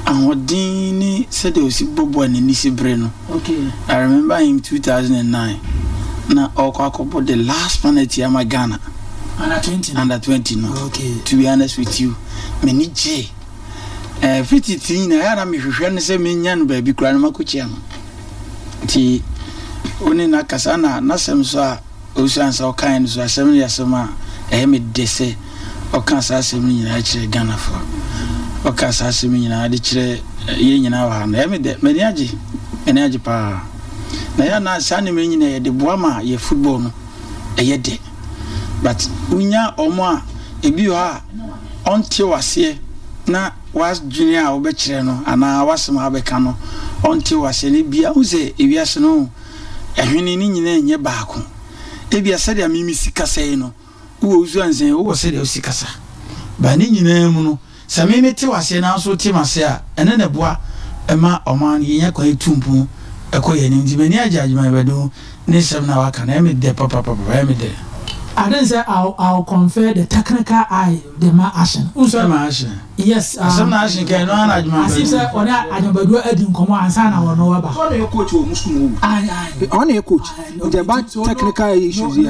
Ahoɔden ne sɛdeɛ ɔsi bɔ bɔɔl n'ani si bere no. I remember him 2009 na ɔkɔ akɔbɔ the last penalty ama Ghana. Under 20 no. Under 20 no. Okay. To be honest with you, m'ani gye. Eh, fiti ti nyinaa yɛ na mehwehwɛ no sɛ menya no baabi koraa no makɔkyia no. Nti wo ne no akasa na n'asɛm so a Osian sɛ ɔkae no so asɛm no yɛ asɛm a ɛyɛ me dɛ sɛ ɔkaa saa asɛm no nyinaa kyerɛɛ Ghanafoɔ. Ɔkaa saa asɛm yi nyinaa de kyerɛ yɛn nyinaa wɔ ha no, ɛyɛ me dɛ. M'ani agye. M'ani agye paa. Na yɛ a na saa nneɛma yi nyinaa yɛde boa ma yɛ football no ɛyɛ dɛ. But wonya wɔn a ebi wɔ hɔ a ɔnte w'aseɛ na w'adwene a wobɛkyerɛ no anaa w'asɛm a wobɛka no ɔnte w'aseɛ no ebia wohu sɛ ewiase no Ɛhwene no nyinaa nyɛ baako. Ebia sɛdeɛ me mesi kasa yi no, wowɔ wo suansɛn, wowɔ sɛdeɛ wosi kasa. But ne nyinaa mu no, sɛ me mete w'aseɛ na wo nso wote m'ase a, ɛno na ɛboa ma ɔman no yɛnya kwan tu mpon kɔ yɛn anim. Nti m'ani agye Agyeman Badu ne nsɛm no a waka no, ɛyɛ me dɛ papapapa, ɛyɛ me dɛ. I think sɛ I will, I will confer the technical eye de ma Ashen. Wohu sɛ. Ma Ashen. Yes. Um, Asɛm na Ashen kan no ara na Agyeman As if sɛ ɔne Agyeman Badu adi nkɔmɔ ansa na ɔno aba. So ɔna yɛ coach wɔ ɔmo sukuu mu o. Aye, aye. Ɔna yɛ coach. Nti ɛba technical issues yɛ.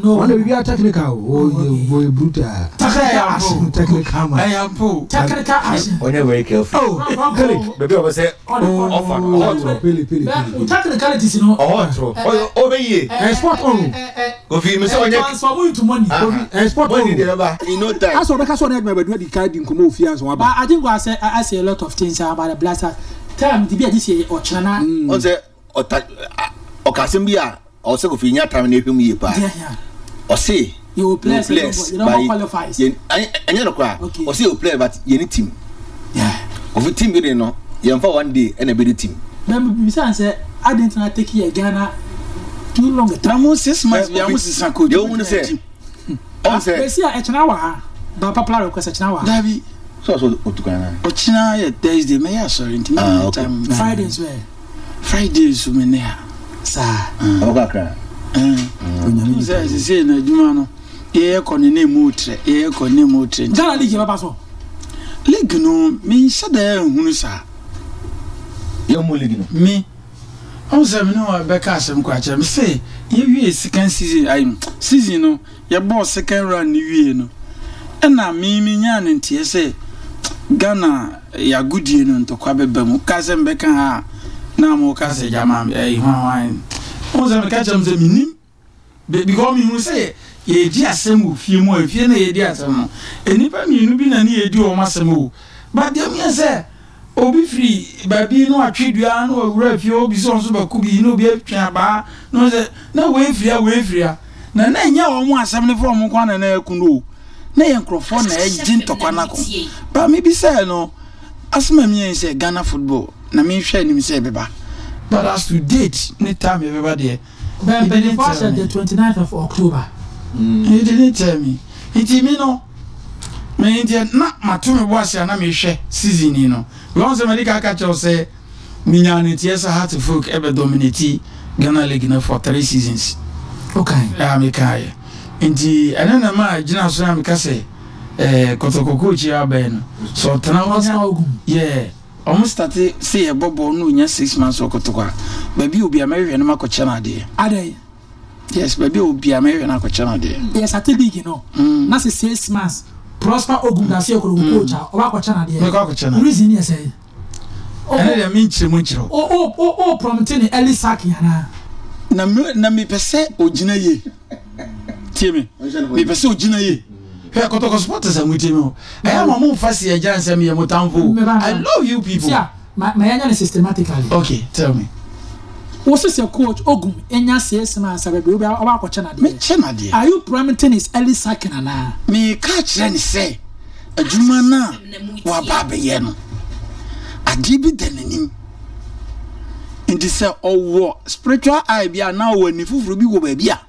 Ɔna biribiara technical o. Ɔyɛ ɔyɛ brutal. Technical action. Technical man. Ɛyɛ ampa o. Technical action. Ɔnyɛ very careful. Oh, Pele. Baabi a ɔbɛ sɛ ɔfa no ɔhɔ toro. Pele Pele Pele. Technicalities no. Ɔhɔ toro. Ɔbɛ yie. Ɛ sport on. Kofi mi sɛ ɔnyɛ. Transform into money. Kofi ɛ sport on. Money deɛ bɛba. In no time. Asɛ ɔbɛka sɛ ɔne Agyeman Badu adi kan adi nkɔmmɔ wɔ fie ansa waba. But I think I say I say a lot of things about the Black Stars. Time di bi a this year ɔkyena na. Ɔn sɛ ɔta ɔka asɛm bi a ɔsɛ Kofi nya time na ehwɛ mu yie paa. Ɔse yɛwɔ players yɛn but yɛn ɛnyɛ no koraa. Ɔse yɛwɔ players but yɛn ni team. Kofi team bi de no yɛn fa one day ɛna ebi de team. Bɛn mi bisa sɛ adi ntina take yɛ Ghana too long a time. Na mo 6 months bi a mo sisa coach. Deɛ ohun sɛ ɔn sɛ. Bɛsi a ɛkyina wɔ ha ba popular request ɛkyina wɔ ha. Dabi. Sɛ ɔsɛ otu kwan na. Ɔkyina yɛ Thursday mɛyɛ asɔre nti mɛ nyɛ time. Friday nso ɛ. Friday nso mɛ ne ha. Saa. Ɔbɛkɔ akra. Onyame sɛ sese na adwuma no yɛyɛ kɔ ne na emu trɛ yɛyɛ kɔ ne emu trɛ. Ghana league yɛ bɛba so. League no menhyɛ da nhunu saa. Yɛn mu league no. Me ɔn sɛ me ne wɔn bɛka asɛm koraa kyerɛ me sɛ yɛwie second season ayi season no yɛbɔɔ second round no wie no ɛna me me nyaa ne nteɛ sɛ Ghana yɛagodie no ntɔkwa bɛba mu ka sɛ mbɛka ha a na mo ka sɛ gyama ɛyi hwan hwan ɔn sɛ meka kyerɛ m sɛ menim because mehunu sɛ yɛdi asɛm wɔ fie mu a fie na yɛdi asɛm no nnipa mmienu bi na ne yɛdi wɔn asɛm o but deɛ meyɛ sɛ obi firi baabi na watwe dua na wawura fie hɔ bi sɛ ɔno nso bɛko bi na obi atwe abaa na ɔno sɛ na wei firi ha wei firi ha na na ɛnyɛ wɔn asɛm no fa wɔn nko na na ɛko no o na yɛ nkurɔfoɔ na ɛgye ntɔkwa no ako ba mebisae no asɛm a meyɛ sɛ Ghana football na menhwɛ anim sɛ ɛbɛba but as to date ne time ɛbɛba deɛ. Bɛn mpanyinfoɔ ahyɛ the 29th of October. He didn't tell me nti me no me nti na mato me bo ase a na mehwɛ season yi no because sɛ mede ka aka kyerɛw sɛ menya ne teɛ sɛ Heart Folk ɛbɛ dominate Ghana League no for three seasons. Okay. A mekaeɛ nti ɛne na ma gyina so na meka sɛ eh, Kɔtɔkɔ coach yi abɛn no sɛ ɔtena hɔ nya yeah ɔmo starte sɛ yɛbɔ bɔɔl no onya 6 months wɔ Kɔtɔkɔ a baabi obi a mɛhwehwɛ no makɔkyɛ no adeɛ. Adɛn? Yes, baabi a obi a mɛhwɛ no akɔkyɛ no adeɛ. Yɛ starte league no na sɛ 6 months Prosper Ogum da so yɛ Kɔtɔkɔ coach a ɔba akɔkyɛ no adeɛ. Mɛkɔ akɔkyɛ no. Reason yɛ sɛn? Ɛne deɛ menkyerɛ mu nkyerɛ wo. O prompt ne early sacking anaa? Na me na mepɛ sɛ ogyina yie. Tie me. Mepɛ sɛ ogyina yie. Hwɛ Kɔtɔkɔ supporters a motie me o. Ɛyɛ ma mo nfa si agya nsɛm yɛ mo tamfo o. I love you people. Tia, ma ma yɛnyɛ no systematically. Okay, tell me. Wo se sɛ coach Ogum nya 6 months a baabi obi ɔba akɔkyɛ no adeɛ. Mekyɛ no adeɛ. Are you prompting his early sacking anaa? Meka kyerɛ ne sɛ adwuma no a waba abɛyɛ no adeɛ bi da n'anim nti sɛ ɔwɔ spiritual eye bi anaa ɔwɔ ani foforɔ bi wɔ baabi a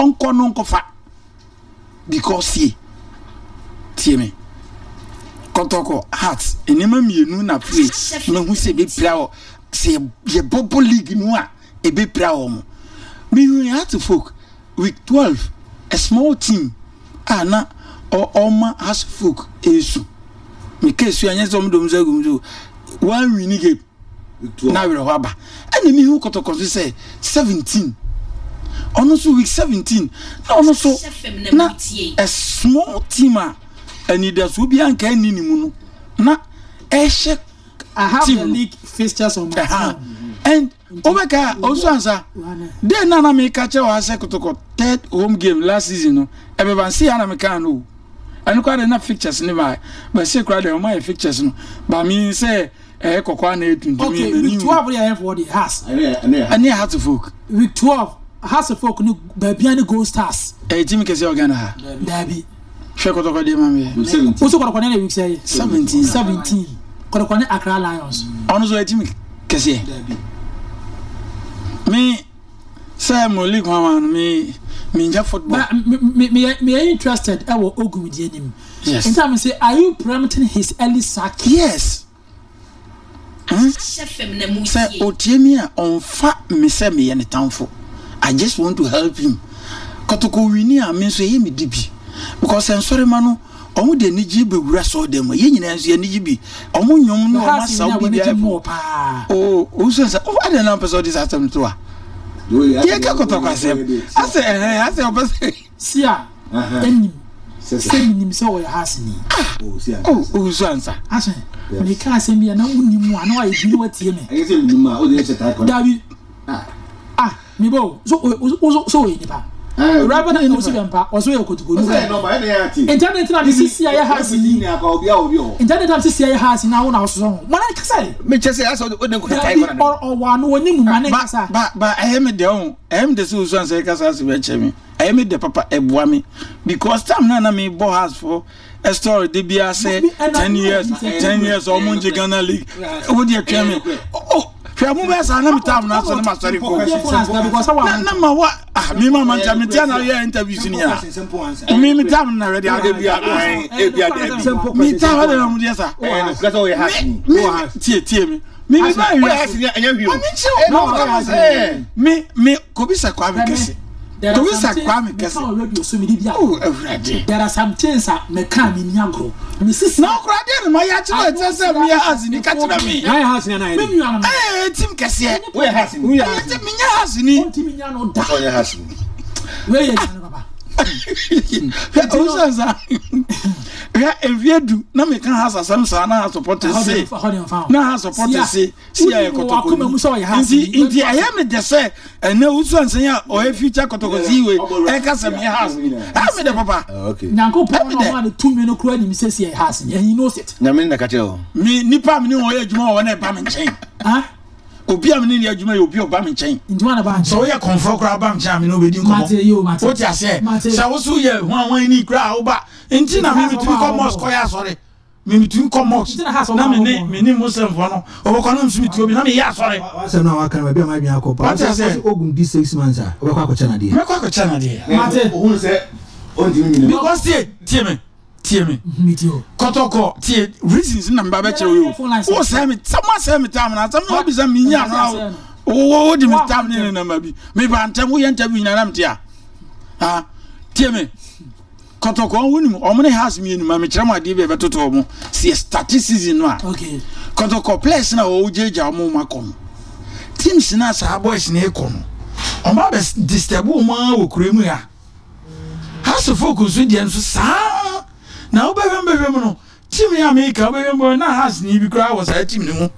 ɔnkɔ no nkɔfa because tie tie me Kɔtɔkɔ Heart nneɛma mmienu na afei mehu sɛ ebɛpira wɔ sɛ yɛbɔbɔ league no a ebɛpira wɔ mo mehu Heart Folk week 12, a small team a na ɔma Heart Folk esu meka esu anyɛ sɛ ɔmo de ɔmo nsa gu mu so. One winning game na awerɛhɔ aba. Ɛna mehu Kɔtɔkɔ nso sɛ 17 ɔno nso week 17 na ɔno nso na a small team a anidasoɔ bi anka nni ne mu no na ɛhyɛ I have team the no. league fixtures on my phone. And wobɛka ɔnso ansa den na na meka kyerɛ wɔ ha sɛ Kotoko third home game last season no ɛbɛba nse ya na meka no o ɛno koraa de na fixtures ne ba ba se koraa de ɔma yɛ fixtures no ba mi sɛ ɛyɛ kɔkɔɔ ana ɛyɛ tuntum Okay, week 12 yɛ ɛfɔ de has. Ɛne Hearts of Oak. Week 12 Hearts of Oak ne Babia ne Gold Stars. Ɛyɛ team kɛseɛ wɔ Ghana ha. Dabi. Hwɛ kɔtɔkɔ deɛ ma me. Wosi kɔtɔkɔ ne na week sɛ? 17. 17. Kɔtɔkɔ ne Accra Lions. Ɔno nso ɛyɛ team kɛseɛ. Me sɛ mo league hwan no me me njɛ football. But me me me me interested ɛwɔ Ogum deɛ nim. Yes. Nti I'm say are you preempting his early sack? Yes. Hmm? Sɛ otie me a ɔnfa me sɛ meyɛ ne tamfo. I just want to help him. Kɔtɔkɔ wini a me nso ɛyɛ me di bi. Because nsɔrema no wɔn de anigye bɛwura sɔɔ mu. Yɛn nyinaa nso yɛn anigye bi. Wɔn nnwom ne wɔn asaw bi bi ayɛ. Oh, owusu nsa. Oh, adɛn na ɔpɛ sɛ ɔde saa asɛm to a? Yɛka kɔtɔkɔ asɛm. Asɛ ɛhɛn asɛ ɔpɛ sɛ. Sia nim sɛ menim sɛ ɔyɛ Haasni. Ah! Oh, owusu ansa. Ahyɛ, meka asɛm bi a na wonni mu a na wayɛ bi na watie me. Ɛnyɛ sɛ menim a, wode hyɛ tae kɔn. Dabi. Ah, me bo, so so so ɔyɛ nipa. Reverend Owusu Bɛmpa, ɔso yɛ kotoku. Ɔsɛ yɛ nɔba, ɛna yɛ ate. Nti adɛn nti na me sisi ayɛ Haasni? Nti adɛn nti na me sisi ayɛ Haasni na wo na wososɔ ho? Ma ne nkasa yi. Mekyɛ sɛ asɛ wode nkɔhyɛ tae kɔn. Dabi, ɔwɔ ano, ɔnim mu, ma ne nkasa. Ba, ba, ɛyɛ me dɛ o. Ɛyɛ me dɛ sɛ owusu ansa ɛkasa ase bɛkyɛ me. Ɛyɛ me dɛ papa ɛboa me because time na na me bɔ house for story de bia sɛ 10 years 10 years ɔmo ngye Ghana league wo deɛ twɛn me oh hwɛ mo bɛyɛ saa na me time na so na ma sɔre kɔ na na ma wa ah me ma ma nta me tia na yɛ interviews ni ya me me time na hwɛ de ade bia e bia de me time hwɛ de na mo deɛ sa me tie tie me me me ba wi ase ɛnyɛ hwi o me nkyerɛ o me me kobisa Kwame kɛse kobisa Kwame kɛse o awurade there are some things a meka me ni agorɔ me sisi na ɔkora deɛ no ma yɛ akyerɛ ɛkyerɛ sɛ meyɛ house ni ka kyerɛ me na yɛ house ni anayɛ me nua no ɛɛ team kɛseɛ woyɛ house ni woyɛ ɛyɛ team menyɛ house ni ɔntumi nya no da ɔnyɛ house ni wei yɛ nua no papa hwɛ owusansa hwɛ mfeɛ du na meka ha asasɛm saa na ha sɔpɔte se na ha sɔpɔte se si ayɛ kɔtɔkɔ ni nti nti ɛyɛ me dɛ sɛ ɛnɛ owusansa yi a ɔyɛ future kɔtɔkɔ si wei ɛka sɛ meyɛ ha ɛyɛ me dɛ papa nyankopɔn na ɔma no tumi no kura nim sɛ si ɛyɛ ha and he knows it nyame na ka kyerɛ o me nipa a me ne wɔn yɛ adwuma wɔ na ɛba me nkyɛn obi a me ne ne adwuma yɛ obi a ɔba me nkyɛn. Nti wọn na ba nkyɛn. Sɛ woyɛ kɔnfɔ koraa ba nkyɛn a me ne wobɛdi nkɔmmɔ. Wote aseɛ? Sɛ wo so yɛ hwanhwan ni koraa a woba. Nti na me metumi kɔ mosque kɔyɛ asɔre. Me metumi kɔ mosque na me ne me ne Muslimfoɔ no wɔbɛkɔ na nso metuo bi na meyɛ asɔre. W'asɛm no a waka no baabi a m'adwene akɔ paa. Wate aseɛ? Wose Ogum di 6 months a wobɛkɔ akɔkyɛ no adeɛ. Mɛkɔ akɔkyɛ no adeɛ. Mate. Ohunu sɛ ɔntumi nyina mu. Because tie tie me. Tie me. Kɔtɔkɔ tie reasons na mba bɛkyerɛ wo yi o. Wo sɛ me sɛ mo asɛ me tam na asɛm na wobisa me nya no wo wo di me tam ne ne namba bi. Me ba ntɛm wo yɛ interview nyina na me tia. Ha tie me. Kɔtɔkɔ wo nim ɔmo ne house mmienu ma me kyerɛ mo adeɛ bi a ɛbɛtoto ɔmo si yɛ start season no a. Okay. Kɔtɔkɔ players na wɔwɔ gyagya ɔmo ma kɔ no. Teams na saa boys na ekɔ no. Ɔmo abɛ disturb ɔmo ara wɔ kuro mu ha. House of Folk nso deɛ nso saa na wobɛhwɛ mu bɛhwɛ mu no team yi a meka wobɛhwɛ mu na Hearts ni bi koraa wɔ saa team no mu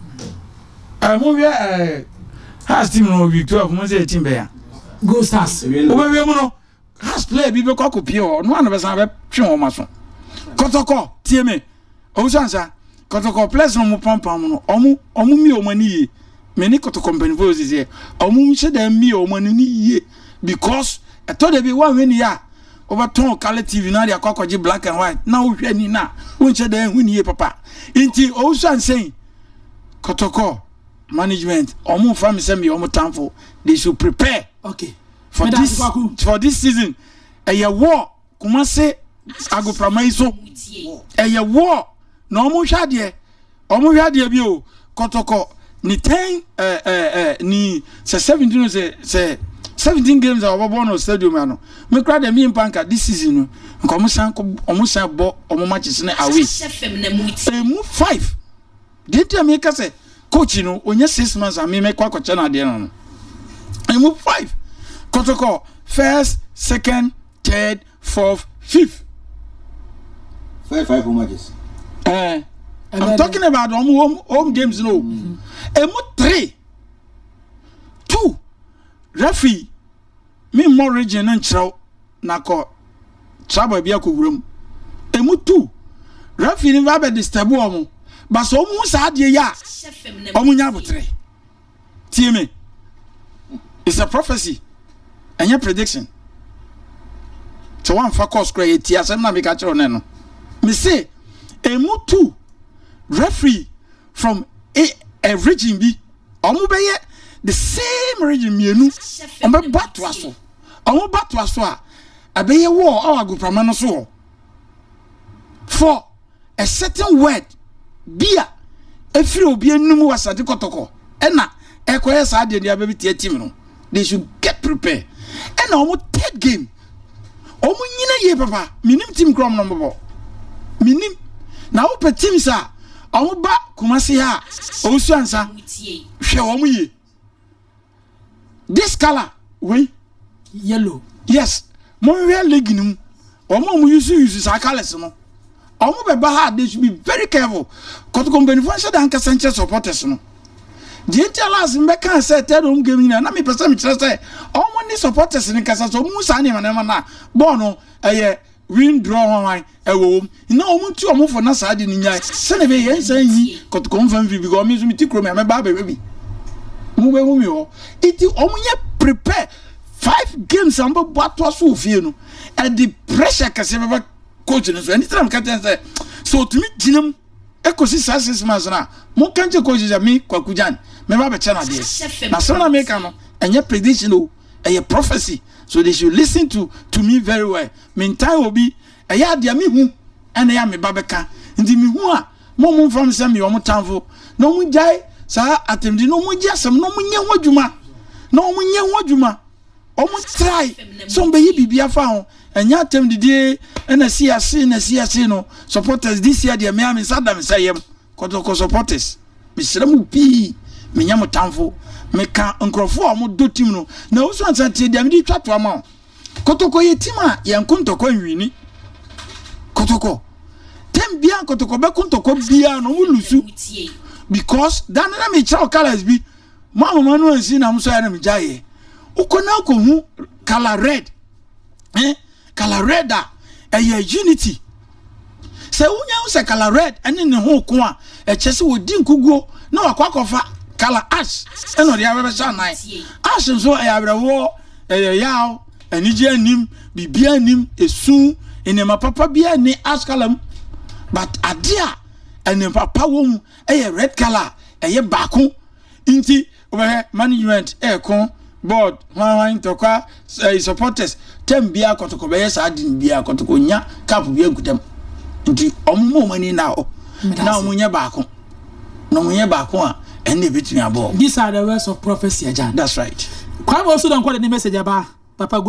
ɛɛ mohwɛ ɛɛ Hearts team no week 12 mo sɛ team bɛya Gold Stars wobɛhwɛ mu no Hearts player bi bɛkɔ akɔpie hɔ ɔno ana bɛsan bɛtwe wɔn aso kɔtɔkɔ tie me Owusu ansa, kɔtɔkɔ players no ɔmo pampam no, ɔmo ɔmo mie ɔmo ani yie. Me ne kɔtɔkɔ mpanyinfoɔ yɛ sisi ɔmo nhyɛ da mie ɔmo ani no yie because ɛtɔ da bi wɔnhwɛ ni a wɔbɛtɔn colour TV na de akɔ akɔgye black and white na wohwɛ ani na wonhyɛ da ehu ni yie papa. Nti owusu ansa yi kɔtɔkɔ management ɔmo nfa mi sɛ mi yɛ ɔmo tamfo they should prepare. Okay. For this season ɛyɛ war. Kumase agoprama yi so ɛyɛ war na wɔn hwɛ adeɛ wɔn hwɛ adeɛ bi o kɔtɔkɔ ne ten ɛɛ ɛɛ ni sɛ 17 sɛ sɛ 17 games a wɔbɛbɔ no stadium ano me kura deɛ mi mpa nka this season no nka wɔn san kɔ wɔn san bɔ wɔn matches ne away emu 5. Deɛ nti a meka sɛ coach no ɔnya 6 months a me mɛkɔ akɔkyɛ no adeɛ no, emu five Kɔtɔkɔ, first, second, third, fourth, fifth. Five five home matches. I'm talking about um, home games no. Emu three, two referee mi mmɔ region no nkyerɛw na kɔ travel bi akɔ wura mu. Emu two referee no ba bɛ disturb wɔn, but sɛ wɔn ho saa adeɛ yi a, wɔn nya abotire. Tie me, it's a prophecy, ɛnyɛ prediction. Sɛ wɔamfa course kora yɛ tie asɛm na meka kyerɛw no no. Me se emu two referee from a region bi, wɔn bɛyɛ the same region mmienu, wɔn bɛbɔ atoa so, wɔn bɔ atoa so a, ɛbɛyɛ wɔ ɔwɔ agoprama no so wɔ for a certain word bi a efiri obi enum wɔ Asante Kɔtɔkɔ ɛna ɛkɔyɛ saa deɛ deɛ abɛbi tia team no. They should get prepared. Ɛna wɔn third game, wɔn nyina yie papa. Minim team kura wɔn na wɔn bɔbɔ minim na wopɛ teams a wɔn ba Kumasi ha a, Owusu Ansa, hwɛ wɔn yie. This colour wei, yellow. Yes, monhwɛ league no mu, wɔn a wɔn use saa colours no, wɔn bɛba ha, they should be very careful. Kɔtɔkɔ mpanyinfoɔ nhyɛ da nkasa nkyerɛ supporters no. Deɛ nti a last mbɛka sɛ third home game nyinaa na mepɛ sɛ mekyerɛ sɛ wɔn ne supporters no nkasa sɛ wɔn hu saa nneɛma nneɛma no a, bɔɔl no ɛyɛ win draw hwan ɛwɔ wɔm na wɔn nti wɔn fo na saa de no nyae sɛnɛ bɛyɛ yɛn nsa nyi Kɔtɔkɔ nfa nfiri bi kɔ. Ɔmo nso mi ti kurom yɛ mɛba abɛhwɛ bi, mo bɛ hu mi hɔ. Nti wɔn nyɛ prepare. Five games a wɔn bɛ bɔ atoa so wɔ fie no, ɛde pressure kɛse bɛba coach no so. Ɛne tena mi ka kyɛn sɛ otumi gyina mu ekosi saa 6 months na mo ka nkyɛn coach sɛ mi Kwaku Gyan mɛba abɛkyɛ no adeɛ. Na asɛm na mi ka no ɛnyɛ prediction o, ɛyɛ prophecy, so they should listen to me very well. Mentan obi, ɛyɛ adeɛ mi hu ɛna ɛyɛ a me ba bɛka nti mi hu a, mo nfa mi sɛ mi yɛ ɔmo tamfo na ɔmo gyae saa atɛmdi na ɔmo gye asɛm na ɔmo nyɛ ho adwuma, na ɔmo nyɛ ho adwuma. Ɔmo try sɛ ɔmo bɛyɛ biribi afa ho, ɛnyɛ atɛmdidie ɛna si ase na si ase no. Supporters, this year deɛ mmea mi nsa da mi nsa yam. Kɔtɔkɔ supporters, mesrɛ mo pii, menyɛ mo tamfo. Meka nkurɔfoɔ a ɔmo dɔ team no na Owusu Ansa, tie deɛ mede twa to ama wo. Kɔtɔkɔ yɛ team a yɛn ko ntɔkwa nwini. Kɔtɔkɔ tem bia kɔtɔkɔ bɛko ntɔkwa bia na ɔmo lose because dan na mekyerɛ wo colours bi mo amama no ansi na mo so ayɛ na megya yɛ. Wokɔ na akɔhu colour red, eh? Colour red a ɛyɛ unity. Sɛ wonya hu sɛ colour red ɛne ne ho ko a, ɛkyɛ sɛ wɔdi nkuguo na wakɔ akɔfa colour ash ɛna ɔde abɛbɛhyɛ anan. Ash nso ɛyɛ awerɛhoɔ, ɛyɛ yaw, anigye anim, biribiara anim, esu, nneɛma papa biara ni ash colour mu. But ade a nneɛma papa wɔ mu ɛyɛ red colour a ɛyɛ baako. Nti wobɛhwɛ management ɛɛko, board hwanhwan ntɔkwa, ɛɛ supporters term biara Kɔtɔkɔ bɛyɛ saa de biara Kɔtɔkɔ nya cup bi ankutam. Nti ɔmo mo ɔmo ani na hɔ na ɔmo nyɛ baako, na ɔmo nyɛ baako a, ɛnna ebetumi abɔ. These are the words of prophecy, Ajan. That's right. Kwame Osu Donkor de ne message aba. Papa go.